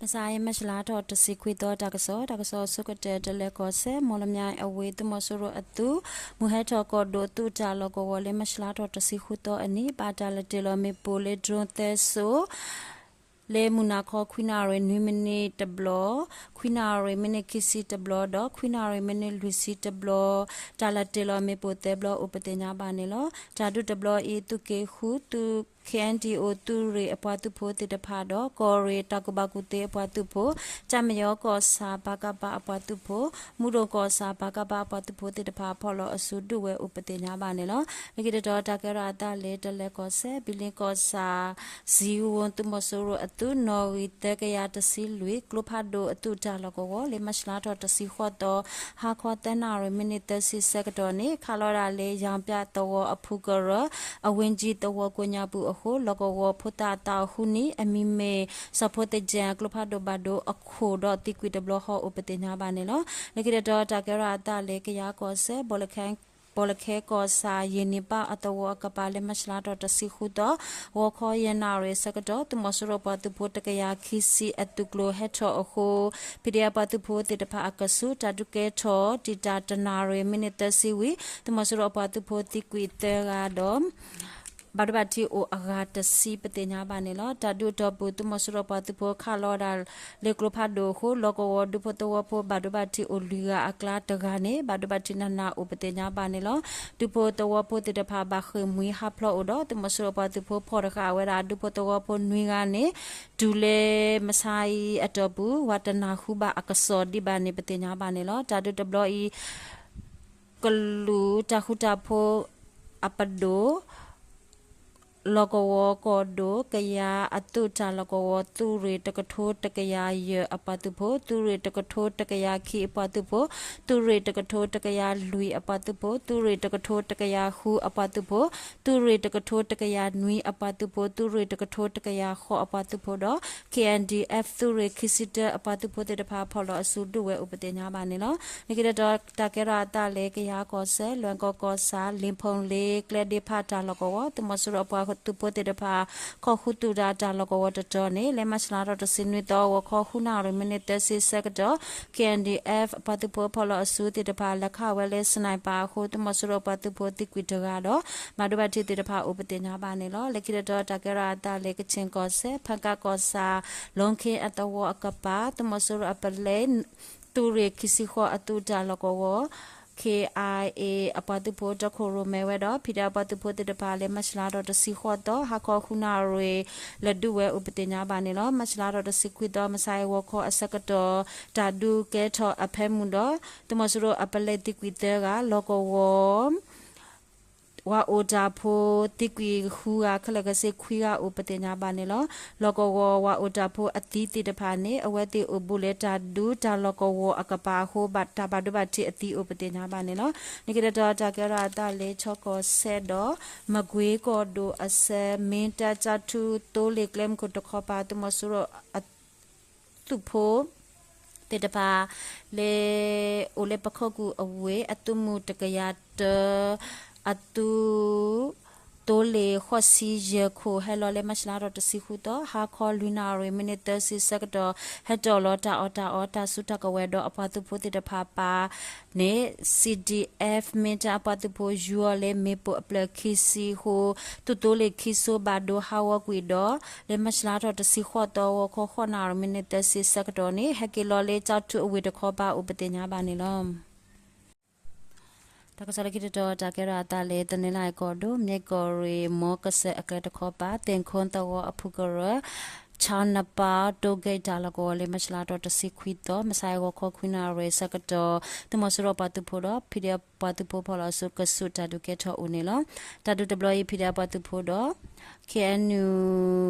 မဆါအံၤ မၢ်ၡလါထီၣ်တဆံခွံသီ တၢ်ကစီၣ်, တၢ်ကစီၣ်အဆိကတၢၢ် တလဲၤကီၢ်စဲၣ် မီၣ်လမၠဲၣ်အဝ့ၢ် သုးမီၤစိရိၤအသုး မုၢ်ဟဲထီၣ်ကီၢ်ဒိၣ်သုးတၢ်လီၢ်ကဝီၤ လၢမၢ်ၡလါထီၣ်တဆံဃုသီအနံၤ ဘၣ်တၢ်လဲၤတ့ၢ်လီၤမ့ၣ်ပိၢ်လၢ drone သၢစိ လၢမုၢ်နၤခီ ခွံနၣ်ရံၣ်နွံမံးနံးတဘျီ, ခွံနၣ်ရံၣ်မံးနံးခံဆံတဘျီဒီး ခွံနၣ်ရံၣ်မံးနံးလွံၢ်ဆံတဘျီ တၢ်လဲၤတ့ၢ်လီၤမ့ၣ်ပိၢ်သၢဘျီအိၣ်ပသ့ၣ်ညါဘၣ်န့ၣ်လီၤ. တၢ်ဒုးတဘျီအံၤ သုးက့ဃု သုး ခ့ၣ်အဲၣ်ဒံၣ်အိၣ် သုးရ့ၣ်အပှၤသုးဖိသ့ၣ်တဖၣ်ဒီး ကီၢ်ရ့ၣ်တၢ်ကူၣ်ဘၣ်ကူၣ်သ့အပှၤသုးဖိ, ကၠၣ်မယီၤကီၢ်ဆၣ် ပကဖ အပှၤသုးဖိ, မူဒိၣ်ကီၢ်ဆၣ် ပကဖ အပှၤသုးဖိသ့ၣ်တဖၣ် ဖီၣ်လီၤအစုဒုးဝဲအိၣ်ပသ့ၣ်ညါဘၣ်န့ၣ်လီၤ. လၢခံတတီၤ တၢ်ကဲထီၣ်အသးလၢ တလဲၤကီၢ်စဲၣ် ဘံလ့ကီၢ်ဆၣ် စံဝိ သုးမီၤစိရိၤအသုး နီၣ်ဂံၢ်သၢကယၤတဆံလွံၢ် ကျိဖးဒိၣ်အသုးတၢ်လီၢ်ကဝီၤ လၢမၢ်ၡလါထီၣ်တဆံဃိးသီ ဟါခီသၢနၣ်ရံၣ်မံးနံးသၢဆံဆၢကတီၢ်န့ၣ် ခးလီၤဒၣ်လၢ ယၣ်ပၠၣ်သဝီအဖုကရၢ အဝ့ၢ်ကၠံသဝီကိးညါပူၤအဃိ လီၢ်ကဝီၤဖိသၣ်အသးအဃုနံၣ် အမံၤမ့ၢ် စီၤဖိသယၣ် ကျိဖးဒိၣ်ဘၣ်ဒိအခိၣ်ဒီးသံကွံာ်တဘျီဃီအိၣ်ပသ့ၣ်ညါဘၣ်န့ၣ်လီၤ. လၢခံတတီၤ တၢ်ကဲထီၣ်အသးလၢ ကယၤကီၢ်စဲၣ် ဘီလခဲကီၢ်ဆၣ် ယ့ၣ်နံၤပၣ်အသဝီအကပၤ လၢမၢ်ၡလါထီၣ်တဆံဃုသီ ဂီၤခီယဲၢ်နၣ်ရံၣ်ဆၢကတီၢ် သုးမီၤစိရိၤပှၤသုးဖိတကယၤခံဆံအသုးကျိၤဟဲထီၣ်အဃိ ဖံးဒဲးအပှၤသုးဖိသ့ၣ်တဖၣ်အကဆူး တၢ်ဒုးကဲထီၣ် တံာ်တာ်တနၣ်ရံၣ်မံးနံးသၢဆံဝံၤ သုးမီၤစိရိၤအပှၤသုးဖိသံကွံာ်သၢဂၤဒီး ဘၣ်ဒိဘၣ်ထံးအိၣ်အဂၤတဆံပသ့ၣ်ညါဘၣ်န့ၣ်လီၤ. တၢ်ဒုးအတီၢ်ပူၤ သုးမီၤစိရိၤပှၤသုးဖိခးလီၤဒၣ်လၢကျိဖးဒိၣ်အဃိ လီၢ်ကဝီၤဒူဖိသဝီဖိ ဘၣ်ဒိဘၣ်ထံးအိၣ်လွံၢ်ဂၤအကျါတဂၤန့ၣ် ဘၣ်ဒိဘၣ်ထံးနးနးအိၣ်ပသ့ၣ်ညါဘၣ်န့ၣ်လီၤ. ဒူဖိသဝီဖိသ့ၣ်တဖၣ် ဘၣ်ဃ့ၢ်မှံဟးဖျိးအိၣ်ဒီး သုးမီၤစိရိၤပှၤသုးဖိဖီၣ်တဃာ်ဝဲဒၣ် ဒူဖိသဝီဖိနွံဂၤန့ၣ် တုၤလၢမဆါအံၤအတီၢ်ပူၤ ဝၤတနၢ်ဟူဘၣ်အကစီၣ်ဒံးဘၣ်န့ၣ် ပသ့ၣ်ညါဘၣ်န့ၣ်လီၤ. တၢ်ဒုးတဘျီအံၤ ကလူးတၢ်ဃူတၢ်ဖိးအပဒိၣ် လီၢ်ကဝီၤကီၢ်ဒိၣ် ကယၤအသုးတၢ်လီၢ်ကဝီၤ သုးရ့ၣ်တကထိတကယၤယဲၢ်အပှၤသုးဖိ, သုးရ့ၣ်တကထိတကယၤခံအပှၤသုးဖိ, သုးရ့ၣ်တကထိတကယၤလွံၢ်အပှၤသုးဖိ, သုးရ့ၣ်တကထိတကယၤဃုအပှၤသုးဖိ, သုးရ့ၣ်တကထိတကယၤနွံအပှၤသုးဖိ, သုးရ့ၣ်တကထိတကယၤဃိးအပှၤသုးဖိဒီး ခ့ၣ်အဲၣ်ဒံၣ်အဲၣ် သုးရ့ၣ်ခံဆံတၢအပှၤသုးဖိသ့ၣ်တဖၣ် ဖီၣ်လီၤအစုဒုးဝဲအိၣ်ပသ့ၣ်ညါဘၣ်န့ၣ်လီၤ. လၢခံတတီၤ တၢ်ကဲထီၣ်အသးလၢ ကယၤကီၢ်စဲၣ် လွဲၢ်ကီၢ်ကီၢ်ဆၣ် လ့ၣ်ဖီၣ်လ့ၣ် ကျဲဒ့ဖးတၢ်လီၢ်ကဝီၤ သုးမီၤစိရိၤအပှၤသုးဖိသ့ၣ်တဖၣ် ခိးဃုသူၣ်တၢ်တၢ်လီၢ်ကဝီၤတတီၤန့ၣ် လၢမၢ်ၡလါထီၣ်တဆံနွံသီ ဂီၤခီဃုနၣ်ရံၣ်မံးနံးသၢဆံဆၢကတီၢ် ခ့ၣ်အဲၣ်ဒံၣ်အဲၣ် အပှၤသုးဖိဖီၣ်လီၤအစုသ့ၣ်တဖၣ် လဲၤခးဝဲလၢ sniper အဃိ သုးမီၤစိရိၤအပှၤသုးဖိသံကွံာ်တဂၤဒီး ဘၣ်ဒိဘၣ်ထံးသ့ၣ်တဖၣ်အိၣ်ပသ့ၣ်ညါဘၣ်န့ၣ်လီၤ. လၢခံတတီၤ တၢ်ကဲထီၣ်အသးလၢ ကခၠ့ၣ်ကီၢ်စဲၣ် ဖၣ်ကၣ်ကီၢ်ဆၣ် လီခ့အသဝီအကပၤ သုးမီၤစိရိၤအပလဲ သုးရ့ၣ်ခံဆံဃိးအသုးတၢ်လီၢ်ကဝီၤ ခ့ၣ်အါအ့ အပှၤသုးဖိတၢ်ခိၣ်ရိၣ်မဲဝဲဒီး ဖံးဒဲးအပှၤသုးဖိသ့ၣ်တဖၣ်လၢ မၢ်ၡလါထီၣ်တဆံဃိးသီ ဟါခီဃုနၣ်ရံၣ် လဲၤဒုးဝဲအိၣ်ပသ့ၣ်ညါဘၣ်န့ၣ်လီၤ. မၢ်ၡလါထီၣ်တဆံခွံသီ မုၢ်ဆါအံၤဂီၤခီအဆၢကတီၢ် တၢ်ဒုးကဲထီၣ်အဖၢမုၢ်ဒီး သုးမီၤစိရိၤအပလဲသံကွံာ်သၢဂၤ လီၢ်ကဝီၤ ဝၤအိၣ်တၢ်ဖိသံကွံာ်ဃုဂၤ ခဲလၢာ်ခဲဆ့ခွံဂၤအိၣ်ပသ့ၣ်ညါဘၣ်န့ၣ်လီၤ. လီၢ်ကဝီၤဝၤအိၣ်တၢ်ဖိအသံသ့ၣ်တဖၣ်န့ၣ် အဝဲသ့ၣ်အိၣ်ဘူးလၢတၢ်ဒုးတၢ်လီၢ်ကဝီၤအကပၤအဃိ တၢ်ဘၣ်ဒိဘၣ်ထံးအသံအိၣ်ပသ့ၣ်ညါဘၣ်န့ၣ်လီၤ. လၢခံတတီၤ တၢ်ကဲထီၣ်အသးလၢ ခၠ့ၣ်ကီၢ်စဲၣ်ဒီး မကွ့ၤကီၢ်ဒိၣ်အဆၢ မ့ၢ်တၢ်ကၠၢ်ထူသိလ့ၣ်ကျဲမုၢ်ခိၣ်တခီပၤ သုးမီၤစိရိၤအ သုးဖိသ့ၣ်တဖၣ် လၢ အိၣ်လၢပခိၣ်ကူၣ်အဝ့ၢ် အသုးမုၢ်တကယၤတၢ အသုး သိလ့ၣ်ဃိးဆံယဲၢ်ခိၣ် ဟဲလီၤလၢ မၢ်ၡလါထီၣ်တဆံဃုသီ ဟါခီလွံၢ်နၣ်ရံၣ် မံးနံးသၢဆံဆၢကတီၢ် ဟဲတီၣ်လီၤတၢ်အီၣ်တၢ်အီ တၢ်စုတၢ်ကဝဲၤဒီးအပှၤသုးဖိသ့ၣ်တဖၣ်ပာ် န့ၣ် CDF မ့ၢ်တၢ်အပှၤသုးဖိယူၤအီၤလၢမ့ၣ်ပိၢ်အဖျၢၣ်ခံဆံအဃိ သုးသိလ့ၣ်ခံစိဘၣ်ဒိဟးဂီၤကွံာ်ဒီး လၢမၢ်ၡလါထီၣ်တဆံဃိးသီ ဂီၤခီဃိးနၣ်ရံၣ် မံးနံးသၢဆံဆၢကတီၢ်န့ၣ် ဟဲက့ၤလီၤလၢကၠၢ်ထူအဝ့ၢ်တခီပၤအိၣ်ပသ့ၣ်ညါဘၣ်န့ၣ်လီၤ. တၢ်ကစီၣ်လၢခံတတီၤ တၢ်ကဲထီၣ်အသးလၢ တနီသရံၣ်ကီၢ်ဒိၣ် မၠဲၢ်ကီၢ်ရ့ၣ် မီကစၢၢ်အကျဲတခီပၤ သ့ၣ်ခိသဝီအဖုကရၢ ခၠါနပၢ် တိဂ့ၢ်တၢ်လီၢ်ကဝီၤလၢ မၢ်ၡလါထီၣ်တဆံခွံသီ မုၢ်ဆါအံၤဂီၤခီခွံနၣ်ရံၣ်ဆၢကတီၢ် သုးမီၤစိရိၤအပှၤသုးဖိဒီး ဖံးဒဲးအပှၤသုးဖိဖီၣ်လီၤအစုကဆူးတၢ်ဒုးကဲထီၣ်အိၣ်န့ၣ်လီၤ. တၢ်ဒုးတဘျီအံၤ ဖံးဒဲးအပှၤသုးဖိဒီး KNU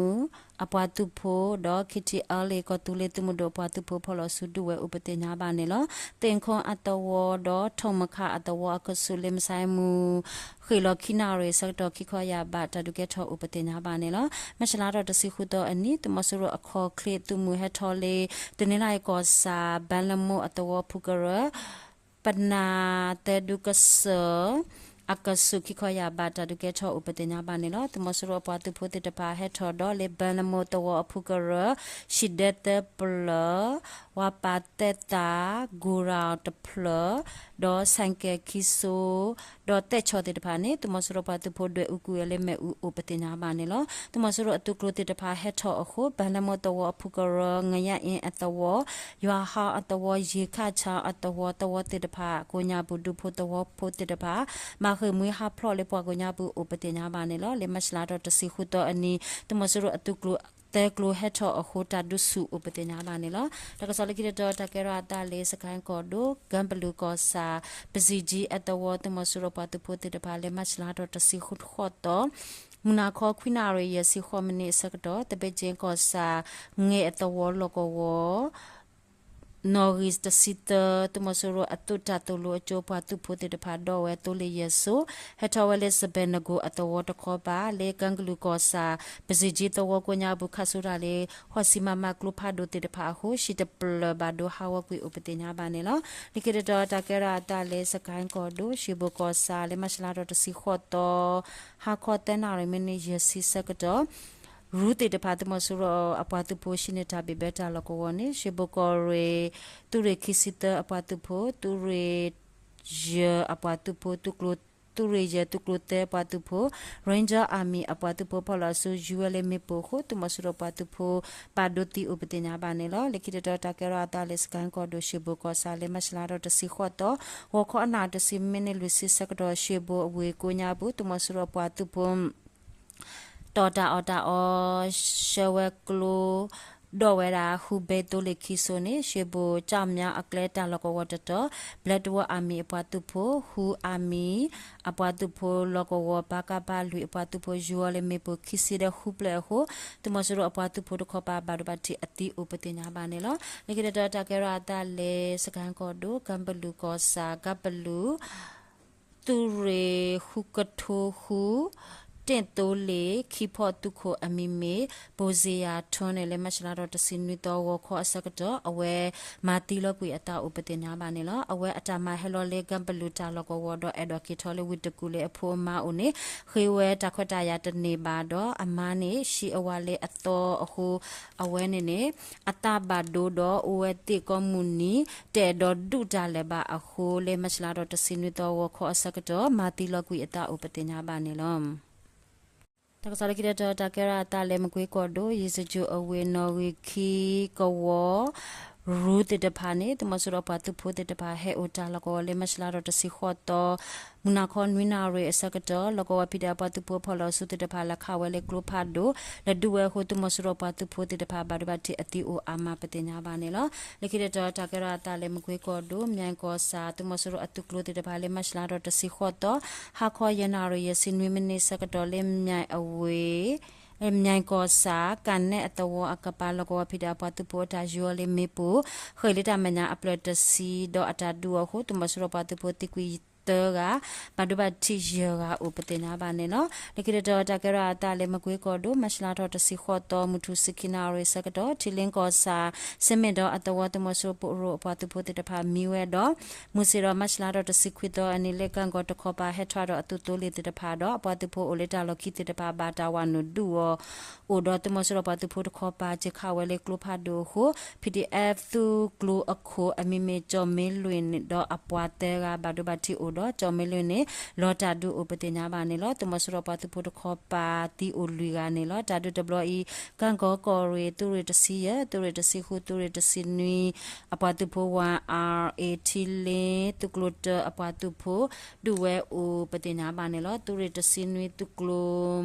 အပှၤသုးဖိဒီး KTLA ကီၢ်သူလ့ၤသုးမုၢ်ဒိၣ်အပှၤသုးဖိဖီၣ်လီၤအစုဒုးဝဲအိၣ်ပသ့ၣ်ညါဘၣ်န့ၣ်လီၤ. သ့ၣ်ခိအသဝီဒီး ထိၣ်မခါအသဝီအကဆူးလၢ မုၢ်ဆါအံၤမုၢ် ဃ့ၢ်လီၤခံနၣ်ရံၣ်ဆၢကတီၢ် ခံခီယၢ်ဘး တၢ်ဒုးကဲထီၣ်အိၣ်ပသ့ၣ်ညါဘၣ်န့ၣ်လီၤ. မၢ်ၡလါထီၣ်တဆံဃုသီအနံၤ သုးမီၤစိရိၤအခီၣ်ချ့သုးမုၢ်ဟဲထီၣ်လၢ တနီသရံၣ်ကီၢ်ဆၣ် ဘၣ်လမိၢ်အသဝီဖုကရၢ ပနၢ်သၢဒူကစၢၢ် အကဆူးခံခီယၢ်ဘး တၢ်ဒုးကဲထီၣ်အိၣ်ပသ့ၣ်ညါဘၣ်န့ၣ်လီၤ. သုးမီၤစိရိၤအပှၤသုးဖိသ့ၣ်တဖၣ်ဟဲထီၣ်ဒီးလၢ ဘၣ်လမိၢ်သဝီအဖုကရၢ ဟံၣ်ဒဲသၢပျၢၤ, ဝါပာ်သဲသး, ကိရၣ်တဖျၢၣ်, ဒီးဆၣ်ကဲၣ်ခံစိ ဒီးသဲၣ်ဆီၣ်သ့ၣ်တဖၣ်န့ၣ် သုးမီၤစိရိၤပှၤသုးဖိဒွဲၣ်အူကွံာ်ဝဲလၢမ့ၣ်အူအိၣ်ပသ့ၣ်ညါဘၣ်န့ၣ်လီၤ. သုးမီၤစိရိၤအသုးကျိၤသ့ၣ်တဖၣ်ဟဲထီၣ်အဃိ ဘၣ်လမိၢ်သဝီအဖုကရၢ ငယၣ်အ့အသဝီ, ယွၤဟါအသဝီ, ယ့ၤခၣ်ဆၣ်အသဝီ, သဝီသ့ၣ်တဖၣ် ကိးညါပူၤဒူဖိသဝီဖိသ့ၣ်တဖၣ် မၤဃ့ၢ်မှံဟးဖျိးလၢပှၤကိးညါပူၤအိၣ်ပသ့ၣ်ညါဘၣ်န့ၣ်လီၤ. လၢမၢ်ၡးလါထီၣ်တဆံဃုသီအနံၤ သုးမီၤစိရိၤအသုးကျိၤသၢကျိၤဟဲထီၣ်အဃိ တၢ်ဒုးဆူၣ်အိၣ်ပသ့ၣ်ညါဘၣ်န့ၣ်လီၤ. တၢ်ကစီၣ်လၢခံတတီၤ တၢ်ကဲထီၣ်အသးလၢ စကဲၣ်ကီၢ်ဒိၣ် ကၢ်ပလူးကီၢ်ဆၣ် ပစံးကၠံအသဝီ သုးမီၤစိရိၤပှၤသုးဖိသ့ၣ်တဖၣ် လၢမၢ်ၡးလါထီၣ်တဆံဃုသီ မုၢ်နၤခီ ခွံနၣ်ရံၣ် ယဲၢ်ဆံဃိးမံးနံးအဆၢကတီၢ် သဘ့ၣ်ကၠ့ကီၢ်ဆၣ် ငဲၢ်အသဝီလီၢ်ကဝီၤ နီၣ်ဂံၢ်တဆံသၢ သုးမီၤစိရိၤအသုးတၢ်သိၣ်လိအကၠိ ပှၤသုးဖိသ့ၣ်တဖၣ်ဒိးဝဲသိလ့ၣ်ယဲၢ်စိ ဟဲထီၣ်ဝဲလၢစဘဲၣ်နကိၣ်အသဝီတခီပၤ လၢကၢ်ကလုာ်ကီၢ်ဆၣ် ပစံးကၠံသဝီကိးညါပူၤ ခးဆူတၢ်လၢ ဃိးဆံမမကျိဖးဒိၣ်သ့ၣ်တဖၣ်အဃိ ဟံၣ်တဖျၢၣ်ဘၣ်ဒိဟးဂီၤကွံာ်အိၣ်ပသ့ၣ်ညါဘၣ်န့ၣ်လီၤ. လၢခံတတီၤ တၢ်ကဲထီၣ်အသးလၢ စကဲၣ်ကီၢ်ဒိၣ် ရှ့ဘိၣ်ကီၢ်ဆၣ် လၢမၢ်ၡးလါထီၣ်တဆံဃိးသီ ဟါခီသၢနၣ်ရံၣ်မံးနံးယဲၢ်ဆံဆၢကတီၢ် ရူသ့ၣ်တဖၣ် သုးမီၤစိရိၤအပှၤသုးဖိ ဟံးန့ၢ်တၢ်ဘံၣ်ဘၢတၢ်လီၢ်ကဝီၤန့ၣ် ရှ့ဘိၣ်ကီၢ်ရ့ၣ် သုးရ့ၣ်ခံဆံသၢအပှၤသုးဖိ သုးရ့ၣ်ယဲၢ်အပှၤသုးဖိ သုးရ့ၣ်ယဲၢ်သုးကျိၤသၢအပှၤသုးဖိ Ranger Army အပှၤသုးဖိဖီၣ်လီၤအစု ယူၤဝဲလၢမ့ၣ်ပိၢ်အဃိ သုးမီၤစိရိၤပှၤသုးဖိ ဘၣ်ဒိသံအိၣ်ပသ့ၣ်ညါဘၣ်န့ၣ်လီၤ. လၢခံတတီၤ တၢ်ကဲထီၣ်အသးလၢ စကဲၣ်ကီၢ်ဒိၣ် ရှ့ဘိၣ်ကီၢ်ဆၣ် လၢမၢ်ၡးလါထီၣ်တဆံဃိးသီ ဂီၤခီအနၣ်တဆံမံးနံးလွံၢ်ဆံဆၢကတီၢ် ရှ့ဘိၣ်အဝ့ၢ်ကိးညါပူၤ သုးမီၤစိရိၤအပှၤသုးဖိ တီၢ်တၢ်အီၣ်တၢ်အီ ဆှၢဝဲကျိ ဒီးဝဲဒၣ် ဟူဘဲသိလ့ၣ်ခံစိန့ၣ် ရှ့ဘိၣ်ကၠီၣ်မၠါအကျဲတၢ်လီၢ်ကဝီၤတတီၤ Black Wolf Army အပှၤသုးဖိ ဟူ Army အပှၤသုးဖိလီၢ်ကဝီၤ ပကဖ လွံၢ်အပှၤသုးဖိ ယူၤအီၤလၢမ့ၣ်ပိၢ်ခံဆံဒီးဃုဖျၢၣ်အဃိ သုးမီၤစိရိၤအပှၤသုးဖိတခီပၤ ဘၣ်ဒိဘၣ်ထံးအသံအိၣ်ပသ့ၣ်ညါဘၣ်န့ၣ်လီၤ. လၢခံတတီၤ တၢ်ကဲထီၣ်အသးလၢ စကဲၣ်ကီၢ်ဒိၣ် ကၢ်ပလူးကီၢ်ဆၣ် ကၢ်ပလူး သုးရ့ၣ်ဃုကထိဃု တ့ၣ်သိလ့ၣ် ခံဖီၣ်သုးခိၣ်အမံၤမ့ၢ် ဘိၣ်စ့ယၤထၢန့ၣ် လၢမၢ်ၡးလါထီၣ်တဆံနွံသီ ဂီၤခီအဆၢကတီၢ် အဝဲမၤသံလီၤကွံာ်အသးအိၣ်ပသ့ၣ်ညါဘၣ်န့ၣ်လီၤ. အဝဲအတၢ်မၤဟဲလီၤလၢ ကၢ်ပလူးတၢ်လီၢ်ကဝီၤဒီး အဲၣ်ဒိးက့ၤထီၣ်လၢဝ့ၢ်တကူၣ်လၢအဖိအမါအိၣ်န့ၣ် ဃ့ဝဲတၢ်ခွဲးတၢ်ယာ်တန့ၢ်ဘၣ်ဒီး အမါန့ၣ် ဟံးအဝၤလၢအသီအဃိ အဝဲန့ၣ်န့ၣ် အသးဘၣ်ဒိဒီး အိၣ်ဝဲသ့ၣ်ကိးမုၢ်နံၤ တအဲၣ်ဒိးဒုးတၢ်လၢၤဘၣ်အဃိ လၢမၢ်ၡးလါထီၣ်တဆံနွံသီ ဂီၤခီအဆၢကတီၢ် မၤသံလီၤကွံာ်အသးအိၣ်ပသ့ၣ်ညါဘၣ်န့ၣ်လီၤ. တၢ်ကစီၣ်လၢခံတတီၤ တၢ်ကဲထီၣ်အသးလၢ မကွ့ကီၢ်ဒိၣ် ယ့ၣ်စကၠိၣ်အဝ့ၢ် နီၣ်ဂံၢ်ခံကဝီၤ ရူသ့ၣ်တဖၣ်န့ၣ် သုးမီၤစိရိၤအပှၤသုးဖိသ့ၣ်တဖၣ် ဟဲအိၣ်တၢ်လီၢ်ကဝီၤလၢမၢ်ၡးလါထီၣ်တဆံဃိးသီ မုၢ်နၤခီနွံနၣ်ရံၣ်အဆၢကတီၢ် လီၢ်ကဝီၤဖံးဒဲးအပှၤသုးဖိဖီၣ်လီၤစုသ့ၣ်တဖၣ် လဲၤခးဝဲလၢကျိဖးဒိၣ် လဲၤဒုးဝဲအဃိ သုးမီၤစိရိၤအပှၤသုးဖိသ့ၣ်တဖၣ် ဘၣ်ဒိဘၣ်ထံးအသံအိၣ်အါမးပသ့ၣ်ညါဘၣ်န့ၣ်လီၤ. လၢခံတတီၤ တၢ်ကဲထီၣ်အသးလၢ မကွ့ကီၢ်ဒိၣ် မၠဲၣ်ကီၢ်ဆၣ် သုးမီၤစိရိၤအသုးကျိၤသ့ၣ်တဖၣ် လၢမၢ်ၡးလါထီၣ်တဆံဃိးသီ ဟါခီယဲၢ်နၣ်ရံၣ်ယဲၢ်ဆံနွံမံးနံးဆၢကတီၢ် လၢမၠဲၣ်အဝ့ၢ် မၠဲၣ်ကီၢ်ဆၣ် ကၣ်နဲၣ်အသဝီအကပၤ လီၢ်ကဝီၤဖံးဒဲးအပှၤသုးဖိအတၢ်ယူၤအီၤလၢမ့ၣ်ပိၢ် ဃ့ၢ်လၢတၢ်မဲာ်ညါအဖျၢၣ်တဆံ ဒီးအတၢ်ဒုးအီၤအဃိ သုးမီၤစိရိၤပှၤသုးဖိသံကွံာ်သၢဂၤ ဘၣ်ဒိဘၣ်ထံးယဲၢ်ဂၤအိၣ်ပသ့ၣ်ညါဘၣ်န့ၣ်လီၤ. လၢခံတတီၤ တၢ်ကဲထီၣ်အသးလၢ မကွ့ကီၢ်ဒိၣ် မၢ်ၡးလါထီၣ်တဆံဃိးသီ မုၢ်ထူၣ်ဆံခံနၣ်ရံၣ်ဆၢကတီၢ် ထံလ့ကီၢ်ဆၣ် စ့မ့ၣ်ဒီအသဝီ သုးမီၤစိရိၤပအိၣ်အပှၤသုးဖိသ့ၣ်တဖၣ်မံဝဲဒီး မုၢ်ဆ့ၣ်ဒီး မၢ်ၡးလါထီၣ်တဆံခွံသီအနံၤ လၢကၣ်ကီၢ်တခီပၤ ဟဲထီၣ်ဒီးအသုးသိလ့ၣ်သ့ၣ်တဖၣ်ဒီး အပှၤသုးဖိအိၣ်လၢတၢ်လီၢ်ခံသ့ၣ်တဖၣ် ဘၣ်တၢ်ဝးနုာ်ဒုးအီၤ အိၣ်ဒီး သုးမီၤစိရိၤပှၤသုးဖိတခီပၤ စ့ၢ်ခးဝဲလၢကျိဖးဒိၣ်အဃိ ပီၣ်ဒံၣ်အဲၣ် သုးကျိၤအခိၣ် အမံၤမ့ၢ် ကၠီၣ်မ့လွံၣ်ဒီးအပှၤသၢဂၤ ဘၣ်ဒိဘၣ်ထံးအိၣ်ဒီး ကၠီၣ်မ့လွံၣ်န့ၣ် လီၤတၢ်ဒုးအိၣ်ပသ့ၣ်ညါဘၣ်န့ၣ်လီၤ. သုးမီၤစိရိၤပှၤသုးဖိတခီပၤသံအိၣ်လွံၢ်ဂၤန့ၣ်လီၤ. တၢ်ဒုးတဘျီအံၤ ကၣ်ကီၢ်ကီၢ်ရ့ၣ် သုးရ့ၣ်တဆံယဲၢ် သုးရ့ၣ်တဆံဃု သုးရ့ၣ်တဆံနွံ အပှၤသုးဖိ ဝါအါအ့ ထံလ့ သုးကျိၤတၢအပှၤသုးဖိ ဒုးဝဲအိၣ်ပသ့ၣ်ညါဘၣ်န့ၣ်လီၤ. သုးရ့ၣ်တဆံနွံ သုးကျိၤ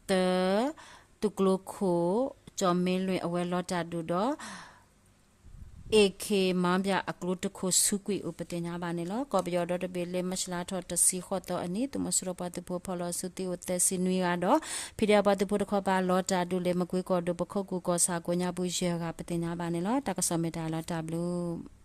သၢ သုးကျိၤခိၣ် ကၠီၣ်မ့လွံၣ် အဝဲလီၤတၢ်ဒုးဒီး အ့ၣ်ခ့ၣ်မၤဘၠၣ်အကျိတခိၣ် ဆူးကွံာ်အိၣ်ပသ့ၣ်ညါဘၣ်န့ၣ်လီၤ. ကီၢ်ပယီၤဒီတဘ့ၣ် လၢမၢ်ၡးလါထီၣ်တဆံဃိးသီအနံၤ သုးမီၤစိရိၤပှၤသုးဖိဖီၣ်လီၤစုသံအိၣ်သၢဆံနွံဂၤဒီး ပီၣ်ဒံၣ်အဲၣ်ပှၤသုးဖိတခီပၤ လီၤတၢ်ဒုးလၢ မကွ့ကီၢ်ဒိၣ် ပခိၣ်ကူၣ်ကီၢ်ဆၣ်ကိးညါပူၤ ယဲၢ်ဂၤပသ့ၣ်ညါဘၣ်န့ၣ်လီၤ. တၢ်ကစီၣ်မ့ၢ်တၢ်လီၤတၢ်ဘျုး